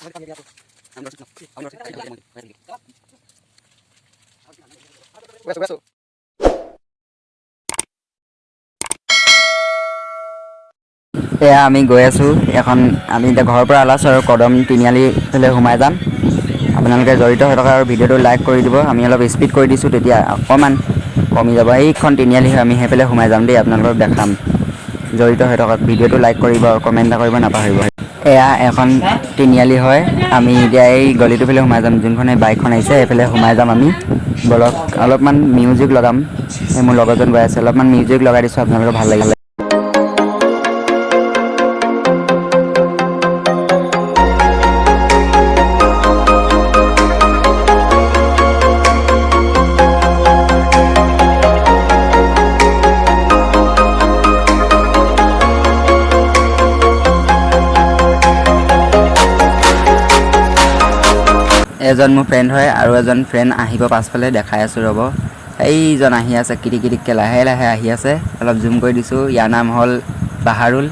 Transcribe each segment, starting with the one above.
এয়া আমি গৈ আছোঁ এখন। আমি এতিয়া ঘৰৰ পৰা ওলাইছোঁ আৰু কদম তিনিআলি ফালে সোমাই যাম। আপোনালোকে জড়িত হৈ থকা আৰু ভিডিঅ'টো লাইক কৰি দিব। আমি অলপ স্পীড কৰি দিছোঁ, তেতিয়া অকণমান কমি যাব। এইখন তিনিআলি হয়, আমি সেইফালে সোমাই যাম দেই, আপোনালোকক দেখাম। জড়িত হৈ থাকক, ভিডিঅ'টো লাইক কৰিব আৰু কমেণ্ট এটা কৰিব নাপাহৰিব। এয়া এখন তিনিআলি হয়। আমি এতিয়া এই গলিটোৰ ফালে সোমাই যাম, যোনখন এই বাইকখন আহিছে সেইফালে সোমাই যাম আমি। বলক, অলপমান মিউজিক লগাম। এই মোৰ লগৰজন গৈ আছে, অলপমান মিউজিক লগাই দিছোঁ, আপোনালোকৰ ভাল লাগিব। এজন মোৰ ফ্ৰেণ্ড হয় আৰু এজন ফ্ৰেণ্ড আহিব পাছফালে, দেখাই আছোঁ ৰ'ব। এইজন আহি আছে কিটিক কিটিককৈ লাহে লাহে আহি আছে, অলপ জুম কৰি দিছোঁ। ইয়াৰ নাম হ'ল বাহাৰুল।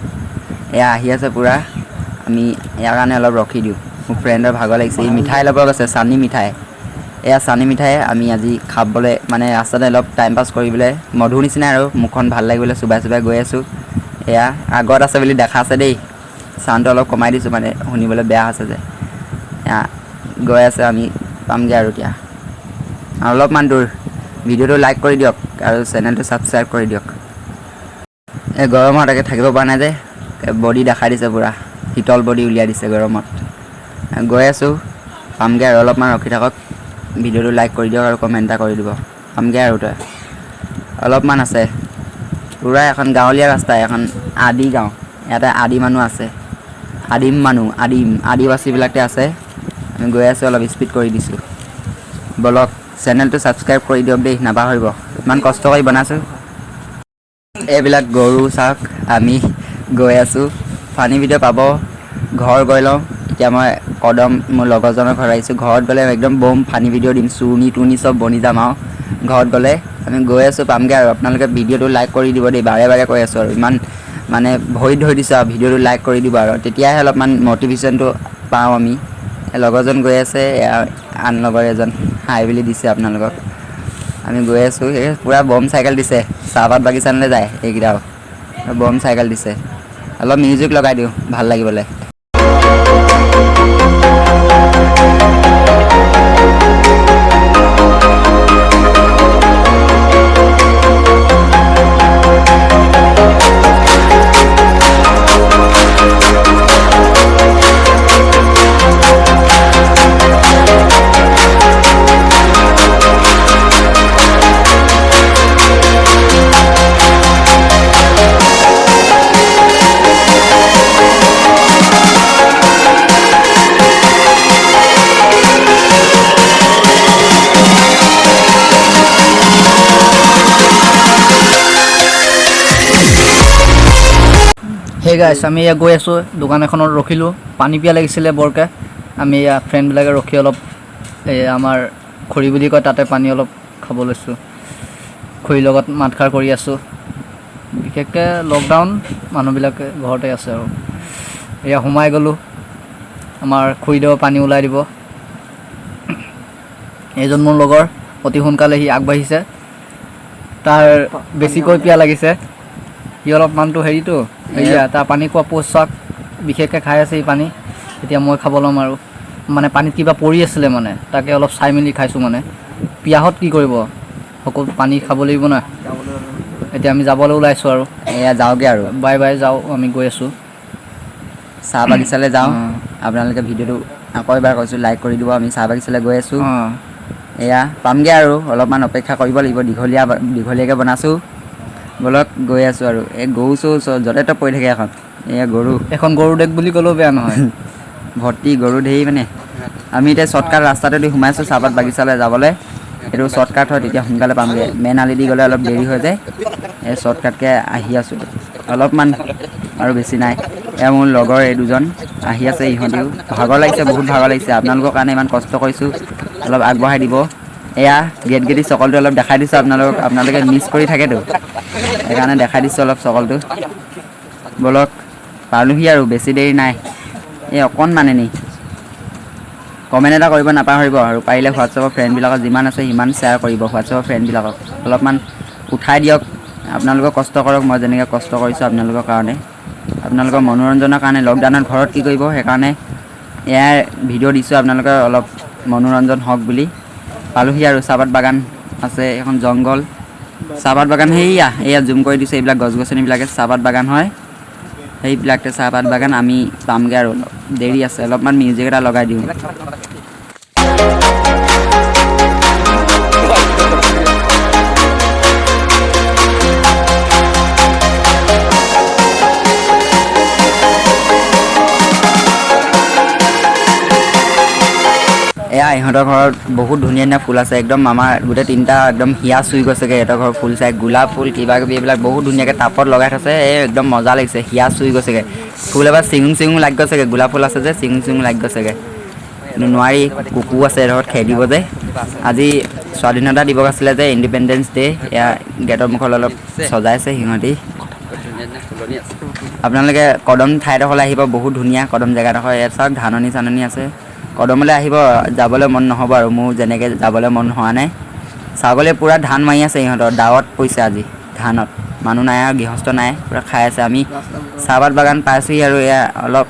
এয়া আহি আছে পূৰা। আমি ইয়াৰ কাৰণে অলপ ৰখি দিওঁ। মোৰ ফ্ৰেণ্ডৰ ভাগৰ লাগিছে, ই মিঠাই ল'ব গৈছে, চানি মিঠাই। এয়া চানি মিঠাই আমি আজি খাবলৈ মানে ৰাস্তাতে অলপ টাইম পাছ কৰিবলৈ, মধুৰ নিচিনা আৰু মুখখন ভাল লাগিবলৈ চুবাই চুবাই গৈ আছোঁ। এয়া আগত আছে বুলি দেখা আছে দেই। চাউণ্ডটো অলপ কমাই দিছোঁ, মানে শুনিবলৈ বেয়া হৈছে যে। এয়া গৈ আছে, আমি পামগৈ আৰু এতিয়া আৰু অলপমান দূৰ। ভিডিঅ'টো লাইক কৰি দিয়ক আৰু চেনেলটো ছাবস্ক্ৰাইব কৰি দিয়ক। এই গৰমত একে থাকিব পৰা নাই যে, বডি দেখাই দিছে পূৰা, শীতল বডি উলিয়াই দিছে গৰমত। গৈ আছোঁ, পামগৈ আৰু অলপমান ৰখি থাকক। ভিডিঅ'টো লাইক কৰি দিয়ক আৰু কমেণ্ট এটা কৰি দিব। পামগৈ আৰু তই অলপমান আছে। পূৰা এখন গাঁৱলীয়া ৰাস্তা, এখন আদি গাঁও। ইয়াতে আদি মানুহ আছে, আদিম মানুহ, আদিম আদিবাসীবিলাকে আছে। আমি গৈ আছোঁ, অলপ স্পীড কৰি দিছোঁ। বলক, চেনেলটো ছাবস্ক্ৰাইব কৰি দিয়ক দেই, নাপাহৰিব। ইমান কষ্ট কৰি বনাইছোঁ। এইবিলাক গৰু চাওক। আমি গৈ আছোঁ, ফানী ভিডিঅ' পাব। ঘৰ গৈ লওঁ। এতিয়া মই কদম মোৰ লগৰজনৰ ঘৰত আহিছোঁ। ঘৰত গ'লে একদম বম ফানী ভিডিঅ' দিম, চুৰণি টুৰণি চব বনি যাম আৰু ঘৰত গ'লে। আমি গৈ আছোঁ, পামগৈ আৰু। আপোনালোকে ভিডিঅ'টো লাইক কৰি দিব দেই, বাৰে বাৰে কৈ আছোঁ আৰু, ইমান মানে ভৰিত ধৰি দিছোঁ আৰু, ভিডিঅ'টো লাইক কৰি দিব আৰু, তেতিয়াহে অলপমান মটিভেশ্যনটো পাওঁ আমি। এই লগৰজন গৈ আছে, এয়া আন লগৰ এজন হাই বুলি দিছে আপোনালোকক। আমি গৈ আছোঁ। এই পূৰা বম চাইকেল দিছে, চাহপাত বাগিচালৈ যায় এইকেইটাও, বম চাইকেল দিছে। অলপ মিউজিক লগাই দিওঁ ভাল লাগিবলৈ। হে গাইছ, আমি ইয়াত গৈ আছোঁ, দোকান এখনত ৰখিলোঁ। পানী পিয়াহ লাগিছিলে বৰকৈ। আমি ইয়াত ফ্ৰেণ্ডবিলাকে ৰখি অলপ এই আমাৰ খৰি বুলি কয়, তাতে পানী অলপ খাব লৈছোঁ। খৰিৰ লগত মাতষাৰ কৰি আছোঁ। বিশেষকৈ লকডাউন, মানুহবিলাকে ঘৰতে আছে আৰু। এয়া সোমাই গ'লোঁ, আমাৰ খুৰীদেউ পানী ওলাই দিব। এইজন মোৰ লগৰ, অতি সোনকালে সি আগবাঢ়িছে। তাৰ বেছিকৈ পিয়াহ লাগিছে। সি অলপ মানুহটো হেৰিটো, এয়া তাৰ পানী খোৱা পোচাক বিশেষকৈ খাই আছে সি পানী। এতিয়া মই খাব ল'ম আৰু। মানে পানীত কিবা পৰি আছিলে, মানে তাকে অলপ চাই মেলি খাইছোঁ। মানে পিয়াহত কি কৰিব, সকলো পানী খাব লাগিব না। এতিয়া আমি যাবলৈ ওলাইছোঁ আৰু। এয়া যাওঁগৈ আৰু। বাই বাই, যাওঁ, আমি গৈ আছোঁ। চাহ বাগিচালৈ যাওঁ। আপোনালোকে ভিডিঅ'টো আকৌ এবাৰ কৈছোঁ, লাইক কৰি দিব। আমি চাহ বাগিচালৈ গৈ আছোঁ। এয়া পামগৈ আৰু, অলপমান অপেক্ষা কৰিব লাগিব। দীঘলীয়া দীঘলীয়াকৈ বনাইছোঁ। ব'লক, গৈ আছোঁ আৰু। এই গৰু চৰু চব য'তে ত'তে পৰি থাকে এখন। এয়া গৰু। এখন গৰু দেশ বুলি ক'লেও বেয়া নহয়। ভৰ্তি গৰু ধেৰ। মানে আমি এতিয়া শ্বৰ্টকাট ৰাস্তাটোদি সোমাইছোঁ চাহপাত বাগিচালৈ যাবলৈ। এইটো শ্বৰ্টকাট হয়, তেতিয়া সোনকালে পামগৈ। মেইন আলি দি গ'লে অলপ দেৰি হৈ যায়। এই শ্বৰ্টকাটকৈ আহি আছোঁ অলপমান আৰু, বেছি নাই। এয়া মোৰ লগৰ এই দুজন আহি আছে, ইহঁতিও ভাগৰ লাগিছে, বহুত ভাগৰ লাগিছে। আপোনালোকৰ কাৰণে ইমান কষ্ট কৰিছোঁ, অলপ আগবঢ়াই দিব। এয়া গেটগেটি চকলটো অলপ দেখাই দিছোঁ আপোনালোকক। আপোনালোকে মিছ কৰি থাকেতো, সেইকাৰণে দেখাই দিছোঁ অলপ চকলটো। ব'লক, পালোহি আৰু, বেছি দেৰি নাই, এই অকণমান এনেই। কমেণ্ট এটা কৰিব নাপাহৰিব আৰু পাৰিলে হোৱাটছএপৰ ফ্ৰেণ্ডবিলাকক যিমান আছে সিমান শ্বেয়াৰ কৰিব। হোৱাটছএপৰ ফ্ৰেণ্ডবিলাকক অলপমান উঠাই দিয়ক। আপোনালোকে কষ্ট কৰক, মই যেনেকৈ কষ্ট কৰিছোঁ আপোনালোকৰ কাৰণে, আপোনালোকৰ মনোৰঞ্জনৰ কাৰণে। লকডাউনত ঘৰত কি কৰিব, সেইকাৰণে এয়াই ভিডিঅ' দিছোঁ, আপোনালোকে অলপ মনোৰঞ্জন হওক বুলি। পালোহি আৰু চাহপাত বাগান আছে, এখন জংঘল চাহপাত বাগান। সেইয়া এয়া জুম কৰি দিছোঁ, এইবিলাক গছ গছনিবিলাকে চাহপাত বাগান হয়, সেইবিলাকে চাহপাত বাগান। আমি পামগৈ আৰু অলপ দেৰি আছে, অলপমান মিউজিক এটা লগাই দিওঁ। এয়া ইহঁতৰ ঘৰত বহুত ধুনীয়া ধুনীয়া ফুল আছে, একদম আমাৰ গোটেই তিনিটা একদম হিয়া চুই গৈছেগৈ ইহঁতৰ ঘৰৰ ফুল চাই। গোলাপ ফুল কিবা কিবি এইবিলাক বহুত ধুনীয়াকৈ টাবত লগাই থৈছে, এই একদম মজা লাগিছে, হিয়া চুই গৈছেগৈ। ফুল এবাৰ চিঙুং চিঙুং লাগি গৈছেগৈ, গোলাপ ফুল আছে যে চিঙুং চিঙুং লাগি গৈছেগৈ। নোৱাৰি, কুকুৰ আছে এডোখৰত খেদিব যে। আজি স্বাধীনতা দিৱস আছিলে যে, ইণ্ডিপেণ্ডেঞ্চ ডে, এয়া গেটৰ মুখত অলপ সজাইছে সিহঁতি। আপোনালোকে কদম ঠাইডোখৰলৈ আহিব, বহুত ধুনীয়া কদম জেগাডোখৰ। ইয়াত চাওক ধাননি চাননি আছে, কদমলৈ আহিব, যাবলৈ মন নহ'ব আৰু মোৰ যেনেকৈ যাবলৈ মন হোৱা নাই। ছাগলীয়ে পূৰা ধান মাৰি আছে, ইহঁতৰ দাৱত পৰিছে আজি ধানত, মানুহ নাই আৰু গৃহস্থ নাই, পূৰা খাই আছে। আমি চাহপাত বাগান পাইছোঁহি আৰু এয়া অলপ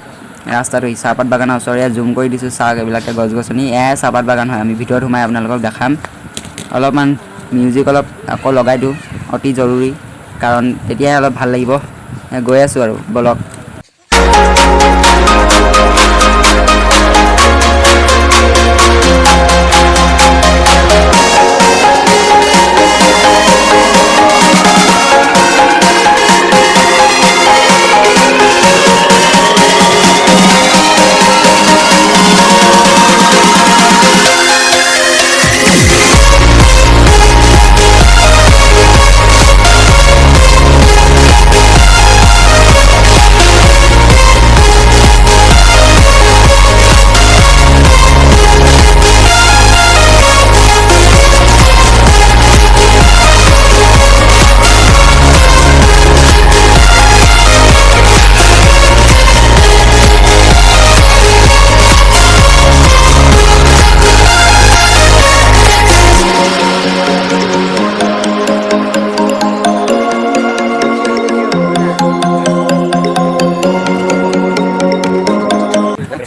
ৰাস্তাটো চাহপাত বাগানৰ ওচৰৰে জুম কৰি দিছোঁ। চাওক এইবিলাকে গছ গছনি, এয়াই চাহপাত বাগান হয়। আমি ভিতৰত সোমাই আপোনালোকক দেখাম। অলপমান মিউজিক অলপ আকৌ লগাই দিওঁ, অতি জৰুৰী, কাৰণ তেতিয়াহে অলপ ভাল লাগিব। গৈ আছোঁ আৰু বলক।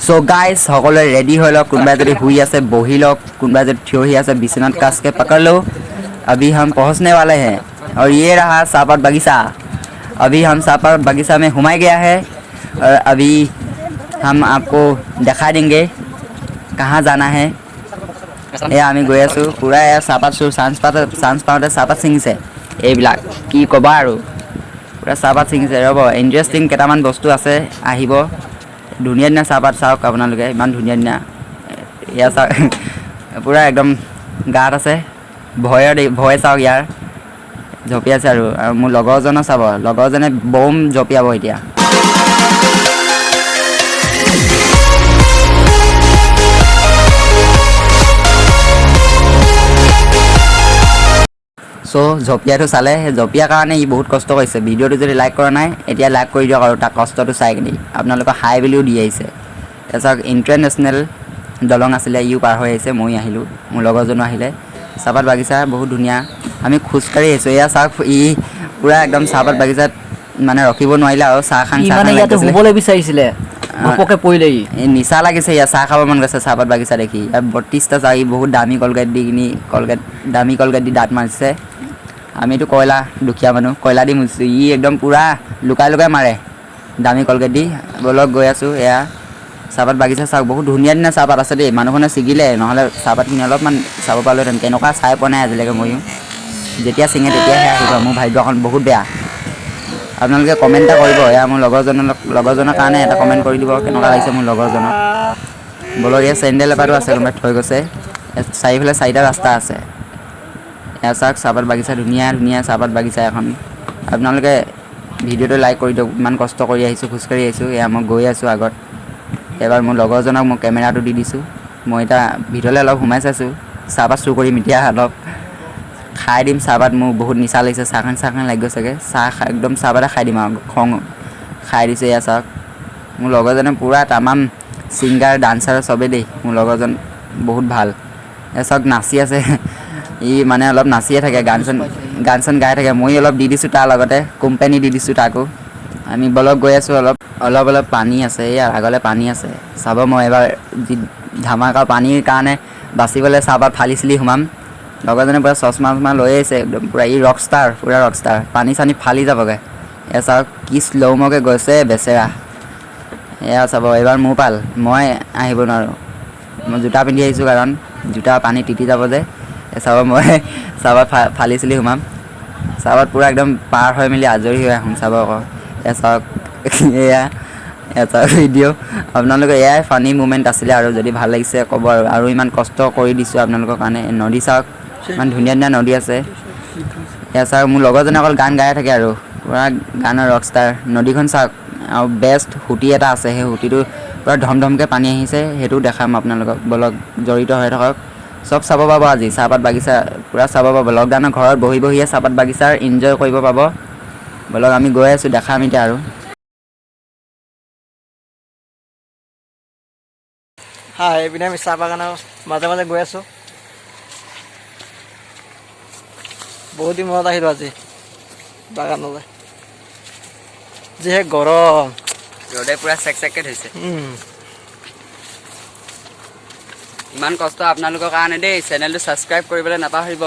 চ' গাইজ, সকলোৱে ৰেডি হৈ লওক। কোনোবাই যদি শুই আছে বহি লওক, কোনোবাই যদি থিয় হৈ আছে বিছনাত কাছ के पकड़ लो। अभी हम पहुंचने वाले हैं और ये रहा चाहपात बगीचा। अभी हम चाहपात बगीचा में घुमाई गया है और अभी हम आपको दिखा देंगे कहाँ जाना है। এয়া আমি গৈ আছোঁ পূৰা এয়া চাহপাত চোৰ চান্স পাতে, চান্স পাওঁতে চাহপাত ছিঙিছে এইবিলাক, কি ক'বা আৰু, পূৰা চাহপাত ছিঙিছে। ৰ'ব, ইণ্টাৰেষ্টিং কেইটামান বস্তু আছে, আহিব। ধুনীয়া ধুনীয়া চাহপাত চাওক আপোনালোকে, ইমান ধুনীয়া ধুনীয়া। এয়া চাওক পূৰা একদম গাত আছে, ভয়ৰ ভয় চাওক, ইয়াৰ জঁপিয়াইছে আৰু। আৰু মোৰ লগৰজনো চাব, লগৰজনে বম জঁপিয়াব এতিয়া। চ' জঁপিয়াটো চালে, সেই জঁপিয়াৰ কাৰণে ই বহুত কষ্ট কৰিছে। ভিডিঅ'টো যদি লাইক কৰা নাই এতিয়া লাইক কৰি দিয়ক আৰু তাক কষ্টটো চাই কিনি আপোনালোকক হাই বুলিও দি আহিছে। তাৰপিছত ইণ্টাৰনেশ্যনেল দলং আছিলে, ইও পাৰ হৈ আহিছে, ময়ো আহিলোঁ, মোৰ লগৰজনো আহিলে। চাহপাত বাগিচা বহুত ধুনীয়া, আমি খোজকাঢ়ি আহিছোঁ। এয়া চাওক, ই পূৰা একদম চাহপাত বাগিচাত মানে ৰখিব নোৱাৰিলে আৰু চাহ খাং ই চাহ মানে খাং ইয়াতে লাগিছিলে। শুবলৈ বিচাৰিছিলে, ঘপকে পৰিলে ই। এই নিচা লাগিছে ইয়াত, চাহ খাব মন গৈছে চাহপাত বাগিচা দেখি। ইয়াত 32টা চাহ, ই বহুত দামী কলগেট দি কিনি, কলগেট দামী কলগেট দি দাঁত মাৰিছে। আমিতো কয়লা দুখীয়া মানুহ, কয়লা দি মুচিছোঁ, ই একদম পূৰা লুকাই লুকাই মাৰে দামী কলগেট দি। ব'লক গৈ আছোঁ। এয়া চাহপাত বাগিচা চাওক, বহুত ধুনীয়া ধুনীয়া চাহপাত আছে দেই। মানুহখনে ছিগিলে, নহ'লে চাহপাতখিনি অলপমান চাব পালোহেঁতেন। তেনেকুৱা চাই পোৱা নাই আজিলৈকে ময়ো, যেতিয়া ছিঙে তেতিয়াহে আহিব। মোৰ ভাগ্যখন বহুত বেয়া। আপোনালোকে কমেণ্ট এটা কৰিব, এয়া মোৰ লগৰজনৰ কাৰণে এটা কমেণ্ট কৰি দিব কেনেকুৱা লাগিছে মোৰ লগৰজনক। ব'লক, ইয়াত চেণ্ডেল এপাতো আছে, কোনোবাই থৈ গৈছে। ইয়াত চাৰিওফালে চাৰিটা ৰাস্তা আছে। এয়া চাওক চাহপাত বাগিচা, ধুনীয়া ধুনীয়া চাহপাত বাগিচা এখন। আপোনালোকে ভিডিঅ'টো লাইক কৰি দিয়ক, ইমান কষ্ট কৰি আহিছোঁ, খোজকাঢ়ি আহিছোঁ। এয়া মই গৈ আছোঁ আগত। এবাৰ মোৰ লগৰজনক মই কেমেৰাটো দি দিছোঁ। মই এতিয়া ভিতৰলৈ অলপ সোমাই চাইছোঁ, চাহপাত চুৰ কৰিম এতিয়া, অলপ খাই দিম চাহপাত। মোৰ বহুত নিচা লাগিছে, চাহ খাং চাহ খাং লাগি গৈছেগৈ। চাহ খাই একদম চাহপাতে খাই দিম আৰু, খং খাই দিছোঁ। এয়া চাওক, মোৰ লগৰজনে পূৰা তামাম ছিংগাৰ, ডান্সাৰ চবেই দেই। মোৰ লগৰজন বহুত ভাল। এই চাওক, নাচি আছে ই, মানে অলপ নাচিয়ে থাকে, গান চান গান চান গাই থাকে। ময়ো অলপ দি দিছোঁ, তাৰ লগতে কোম্পানী দি দিছোঁ তাকো। আমি বলক গৈ আছোঁ। অলপ অলপ অলপ পানী আছে, ইয়াৰ আগলৈ পানী আছে, চাব। মই এবাৰ যি ধামাকা পানীৰ কাৰণে বাচিবলৈ চাহপাত ফালি চিলি সোমাম। লগৰজনে পূৰা চশমা চশমা লৈ আহিছে, একদম পূৰা ই ৰক ষ্টাৰ, পূৰা ৰক ষ্টাৰ। পানী চানী ফালি যাবগৈ। এয়া চাওক, কি শ্ল' ম'কৈ গৈছে বেচেৰা। এয়া চাব, এইবাৰ মোৰ পাল, মই আহিব নোৱাৰোঁ। মই জোতা পিন্ধি আহিছোঁ, কাৰণ জোতা পানী তিতি যাব যে। এই চাব, মই চাহপাত ফালি চিলি সোমাম। চাহপাত পূৰা একদম পাৰ হৈ মেলি আজৰি হৈ আহোঁ, চাব আকৌ। এয়া চাওক, এয়া এয়া চাওক ভিডিঅ'। আপোনালোকে এয়াই ফানি মুমেণ্ট আছিলে আৰু যদি ভাল লাগিছে ক'ব আৰু। আৰু ইমান কষ্ট কৰি দিছোঁ আপোনালোকৰ কাৰণে। নদী চাওক, ইমান ধুনীয়া ধুনীয়া নদী আছে। এয়া চাওক, মোৰ লগৰজনে অকল গান গাই থাকে আৰু পূৰা গানৰ ৰক ষ্টাৰ। নদীখন চাওক আৰু বেষ্ট সুঁতি এটা আছে, সেই সুঁতিটো পূৰা ধম ধমকৈ পানী আহিছে, সেইটোও দেখাম আপোনালোকক। বলক, জড়িত হৈ থাকক। চব চাব পাব আজি, চাহপাত বাগিচা পূৰা চাব পাব। লকডাউনৰ ঘৰত বহি বহিয়ে চাহপাত বাগিচাৰ এনজয় কৰিব পাব। বলক, আমি গৈ আছোঁ, দেখাম এতিয়া আৰু। হা, এইপিনে আমি চাহ বাগানৰ মাজে মাজে গৈ আছোঁ। বহুত দিন মূৰত আহিলোঁ আজি বাগানলৈ। যিহে গৰম। ৰ'দে পূৰা চেক চেককৈ ধৰিছে। ইমান কষ্ট আপোনালোকৰ কাৰণে দেই। চেনেলটো ছাবস্ক্ৰাইব কৰিবলৈ নাপাহৰিব।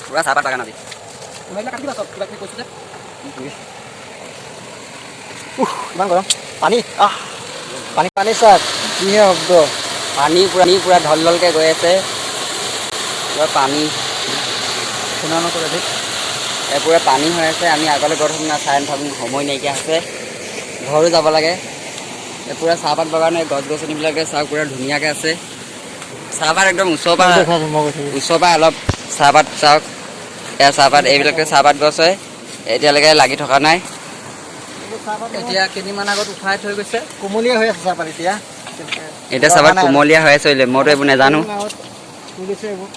পূৰা চাহপাত বাগান আজি। কাটি দিবা চব, কিবা কিবি কৈছোঁ যে। উহ, ইমান গৰম। পানী, আহ, পানী, পানী চাওক, যিহে শব্দ। পানী পূৰা, পানী পূৰা ঢল ঢলকৈ গৈ আছে, পূৰা পানী। শুনা নকৰে ঠিক। এই পূৰা পানী হৈ আছে। আমি আগলৈ গৈ থাকিম না, চাই নাথাকোঁ, সময় নাইকিয়া হৈছে, ঘৰো যাব লাগে। এই পূৰা চাহপাত বাগান, এই গছ গছনিবিলাকে চাওক, পূৰা ধুনীয়াকৈ আছে চাহপাত। একদম ওচৰৰ পৰা দেখুৱাচোন, মই গৈছোঁ। ওচৰৰ পৰা অলপ চাহপাত চাওক। এয়া চাহপাত, এইবিলাকে চাহপাত গছ হয়, এতিয়ালৈকে লাগি থকা নাই। এতিয়া কেইদিনমান আগত উঠাই থৈ গৈছে। কুমলীয়া হৈ আছে চাহপাত এতিয়া। এতিয়া চাহপাত কুমলীয়া হৈ আছে। মইতো এইবোৰ নাজানো। তুলিছে এইবোৰ।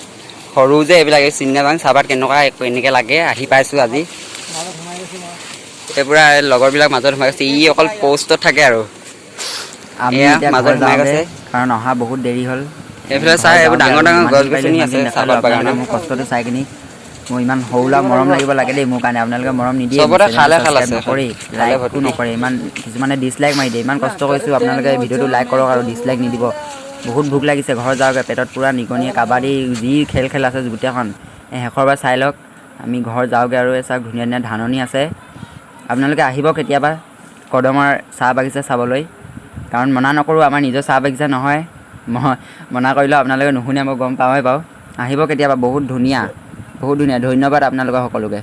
সৰু যে এইবিলাক, এই চিনি নাপাওঁ চাহপাত কেনেকুৱা, এনেকৈ লাগে। আহি পাইছোঁ আজি। মাজত সোমাই গৈছোঁ মই। এই পূৰা লগৰবিলাক মাজত সোমাই গৈছে, ই অকল পষ্টত থাকে আৰু। আমি এয়া এতিয়া মাজত ঘৰ সোমাই যাওঁগে, গৈছে। কাৰণ অহা বহুত দেৰি হ'ল। এইফালে ঘৰ চাই এইবোৰ যাওঁগে ডাঙৰ আৰু ডাঙৰ যিমান গছ দিন পাৰিলোঁ গছনি সিমান আছে দিন দেখালোঁ। চাহপাত আপোনালোকে বাগানত। মোৰ কষ্টটো চাই কিনি মোৰ ইমান সৰু ল'ৰা মৰম লাগিব লাগে দেই মোৰ কাৰণে। আপোনালোকে মৰম নিদিয়ে, মোৰ চবতে চেনেলটো খালে খাল ছাবস্ক্ৰাইব আছে, নকৰেই, খালে লাইকো ভৰ্তি। নকৰে ইমান। কিছুমানে ডিছলাইক মাৰি দিয়ে। ইমান কষ্ট কৰিছোঁ, আপোনালোকে ভিডিঅ'টো লাইক কৰক আৰু ডিছলাইক নিদিব। বহুত ভোক লাগিছে, ঘৰ যাওঁগৈ। পেটত পূৰা নিগনিয়ে কাবাডী যি খেল খেল আছে গোটেইখন। এই শেষৰবাৰ চাই লওক, আমি ঘৰ যাওঁগৈ আৰু। এই চাওক, ধুনীয়া ধুনীয়া ধাননি আছে। আপোনালোকে আহিব কেতিয়াবা কদমৰ চাহ বাগিচা চাবলৈ, কাৰণ মনা নকৰোঁ, আমাৰ নিজৰ চাহ বাগিচা নহয়। মই মনা কৰিলেও আপোনালোকে নুশুনে, মই গম পাওঁৱেই বাৰু। আহিব কেতিয়াবা, বহুত ধুনীয়া, বহুত ধুনীয়া। ধন্যবাদ আপোনালোকৰ সকলোকে।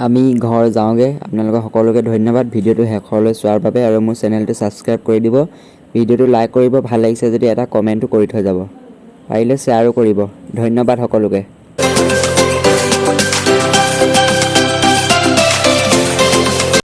আমি ঘৰ যাওঁগৈ। আপোনালোকৰ সকলোকে ধন্যবাদ ভিডিঅ'টো শেষলৈ চোৱাৰ বাবে আৰু মোৰ চেনেলটো ছাবস্ক্ৰাইব কৰি দিব, ভিডিঅ'টো লাইক কৰিব, ভাল লাগিছে যদি এটা কমেণ্টো কৰি থৈ যাব, পাৰিলে শ্বেয়াৰো কৰিব। ধন্যবাদ সকলোকে।